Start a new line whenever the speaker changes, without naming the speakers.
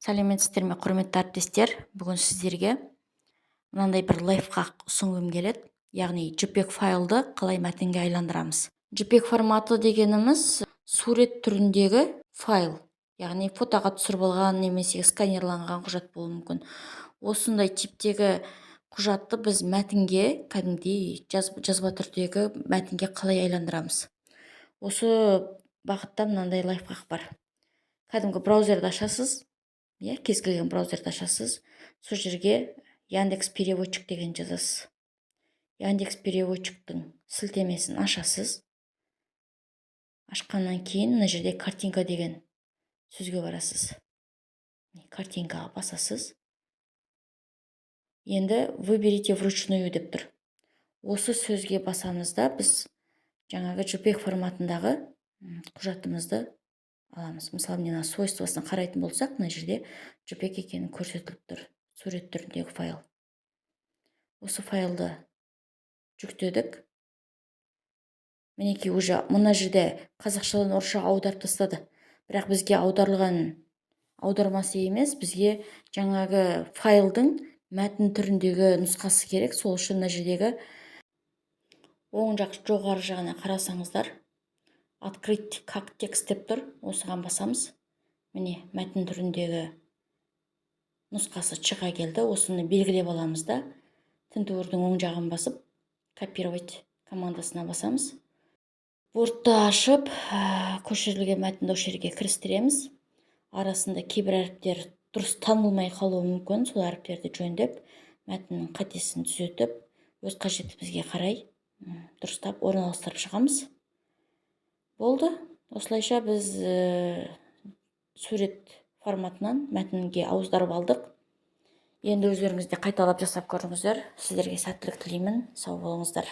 Сәлеметсіздер ме, құрметті әріптестер! Бүгін сіздерге мынандай бір лайфхак ұсынғым келеді, яғни JPEG файлды қалай мәтінге айландырамыз. JPEG форматы дегеніміз – сурет түріндегі файл, яғни фотоға түсіріп алған немесе сканерланған құжат болуы мүмкін. Осындай типтегі құжатты біз мәтінге, кәдімгідей жазба түрдегі мәтінге қалай айландырамыз? Осы бағытта мынандай лайфхак бар. Кәдімгі браузерді ашасыз, иә, кез келген браузерді ашасыз. Сол жерге «Яндекс Переводчик» деген жазасыз. Яндекс Переводчиктің сілтемесін ашасыз. Ашқаннан кейін мына жерде «Картинка» деген сөзге барасыз, картинкаға басасыз. Енді «Выберите вручную» деп тұр. Осы сөзге басамыз да, біз жаңағы JPEG форматындағы құжатымызды аламыз. Мысалы, мына свойствосына қарайтын болсақ, мына жерде JPEG екені көрсетіліп тұр, сурет түріндегі файл. Осы файлды жүктедік. Мінекей, уже мына жерде қазақшадан орысшаға аударып тастады. Бірақ бізге аударылған аудармасы емес, бізге жаңағы файлдың мәтін түріндегі нұсқасы керек. Сол үшін мына жердегі оң жақ жоғары жағына қарасаңыздар, «Открыть как текст» деп тұр. Осыған басамыз. Міне, мәтін түріндегі нұсқасы шыға келді. Осыны белгілеп аламыз да, тінтуірдің оң жағын басып, «Копировать» командасына басамыз. Wordты ашып, көшірілген мәтінді осы жерге кірістіреміз. Арасында кейбір әріптер дұрыс танылмай қалуы мүмкін. Сол әріптерді жөндеп, мәтіннің қатесін түзетіп, өз қажетімізге қарай дұрыстап орналастырып шығамыз. Болды. Осылайша біз сурет форматынан мәтінге аударып алдық. Енді өздеріңіз де қайталап жасап көріңіздер. Сіздерге сәттілік тілеймін. Сау болыңыздар.